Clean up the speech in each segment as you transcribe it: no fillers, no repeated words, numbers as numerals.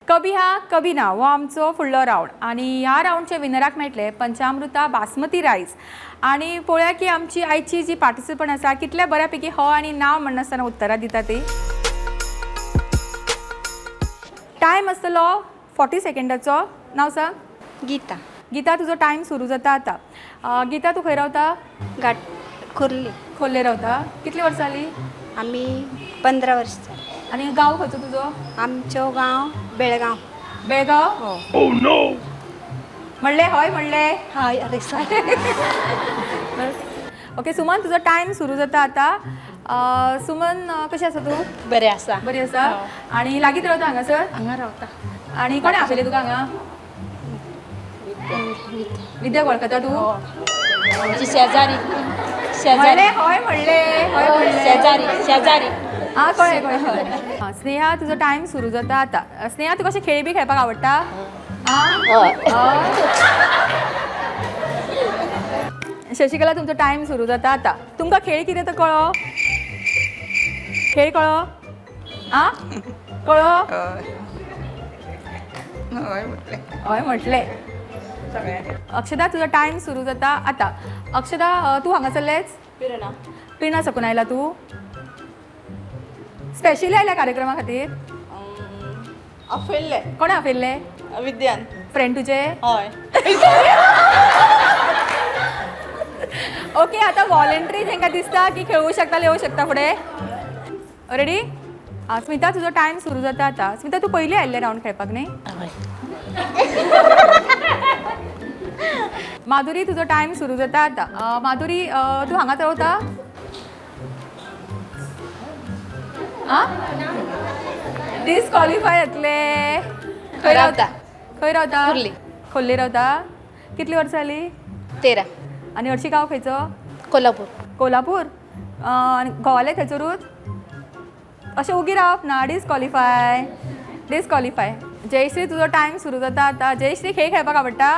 कभी हा कभी ना हो आमचो फुडलो रावंड आनी ह्या रावंडच्या विनराक मेळटले पंचामृता बासमती रायस. आनी पळोवया की आमची आयची जी पार्टिसिपंट आसा कितल्या बऱ्या पैकी हो आनी ना म्हणनासतना उत्तरां दिता ती. टायम आसतलो 40 सेकंडाचो. नांव सांग. गीता. गीता, तुजो टायम सुरू जाता आतां. गीता, तूं खंय रावता? गाट खोर्ली. खोर्ले रावता. कितली वर्सां जालीं? आमी 15 वर्सां जालीं. आनी गांव खंयचो तुजो? आमचो गांव बेळगांव. बेळगांव? हो. म्हणलें हय म्हणलें. हय, अरे सॉरी. ओके सुमन, तुजो टायम सुरू जाता आतां. सुमन, कशें आसा तूं? बरें आसा. बरी आसा. आनी लागींच रावता हांगासर? हांगा रावता. आनी कोणें आपयलें तुका हांगा? विद्या वळखता तूं? आमची शेजारी. शेजारी. म्हणलें हय म्हणलें, हय म्हणलें. शेजारी शेजारी. आं, कळ्ळें कळ्ळें. आं, स्नेहा, तुजो टायम सुरू जाता आतां. स्नेहा, तुका अशें खेळ बी खेळपाक आवडटा? आं? हय. शशिकला, तुमचो टायम सुरू जाता आतां. तुमकां खेळ कितें तो कळ्ळो? खेळ कळ्ळो? आं, कळ्ळो? हय म्हटलें. हय म्हटलें. अक्षदा, तुजो टायम सुरू जाता आतां. अक्षदा, तूं हांगासरलेंच? पिरणा. पिर्णा साकून आयला तूं? स्पेशली आयल्या कार्यक्रमा खातीर? आपयल्ले. कोणें आपयल्लें? विद्यान. फ्रेंड तुजे? हय. ओके, आतां वॉलंटरी तांकां दिसता की खेळूं शकता, येवं शकता फुडें. रेडी? आं, स्मिता, तुजो टायम सुरू जाता आतां. स्मिता, तूं पयलीं आयिल्लें रावंड खेळपाक न्ही? माधुरी, तुजो टायम सुरू जाता आतां. माधुरी, तूं हांगाच रावता? आं, डिस्कॉलिफाय जातले. खंय रावता? खंय रावता? खोर्ली. खोर्ले रावता. कितली वर्सां जालीं? 13. आनी हरशीं गांव खंयचो? कोल्हापूर. कोल्हापूर. आनी घोवाले थंयसरूच? अशें उगी रावप ना. Disqualify, disqualify. Jayashree, तुजो टायम सुरू जाता आतां. जयश्री, खेळ खेळपाक आवडटा?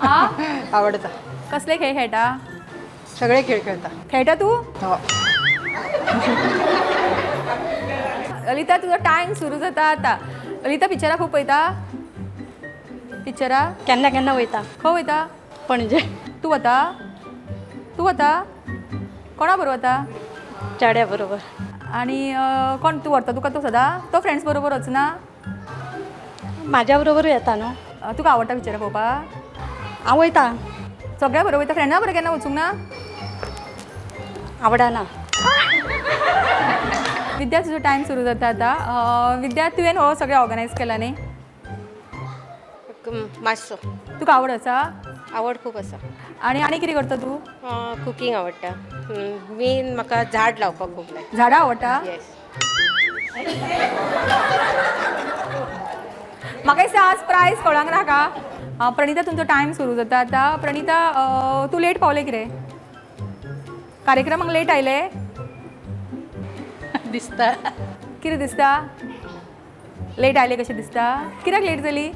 आं? आवडटा. कसले खेळ खेळटा? सगळे खेळ खेळता. खेळटा तूं? हो. ललिता, तुजो टायम सुरू जाता आतां. ललिता, पिक्चरां खूब पळयता? पिक्चरां? केन्ना केन्ना वयता. खंय वयता? पणजे. तूं वता? तूं वता? कोणा बरोबर वता? चेड्या बरोबर. आनी कोण तूं व्हरता तुका तो सदां? तो फ्रेंड्स बरोबर वचना? म्हाज्या बरोबर येता न्हू. तुका आवडटा पिक्चरां पळोवपाक? हांव वयता. सगळ्या बरोबर वयता? फ्रेंडा बरोबर केन्ना वचूंक ना? आवडना. विद्या, तुजो टायम सुरू जाता आतां. विद्या, तुवें हो सगळें ऑर्गनायज केलां न्ही? मातसो. तुका आवड आसा? आवड खूब आसा. आनी आनी कितें करता तूं? कुकींग आवडटा. मेन म्हाका झाड लावपाक खूब लायक. झाडां आवडटा? येस. म्हाका दिसता आज प्रायज कोणाक नाका. प्रणिता, तुमचो टायम सुरू जाता आतां. प्रणिता, तूं लेट पावलें कितें कार्यक्रमाक? लेट आयलें? दिसता. कितें दिसता? लेट आयलें कशें दिसता? कित्याक लेट जाली?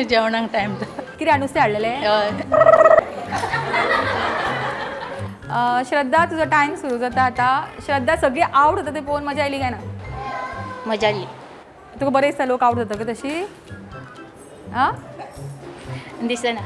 जेवणाक टायम. कितें नुस्तें हाडलेलें? हय. श्रद्धा, तुजो टायम सुरू जाता आतां. श्रद्धा, सगळी आवट जाता ते पळोवन मजा आयली काय ना? मजा आली. तुका बरें दिसता लोक आवट जाता काय तशी? आं? दिसना.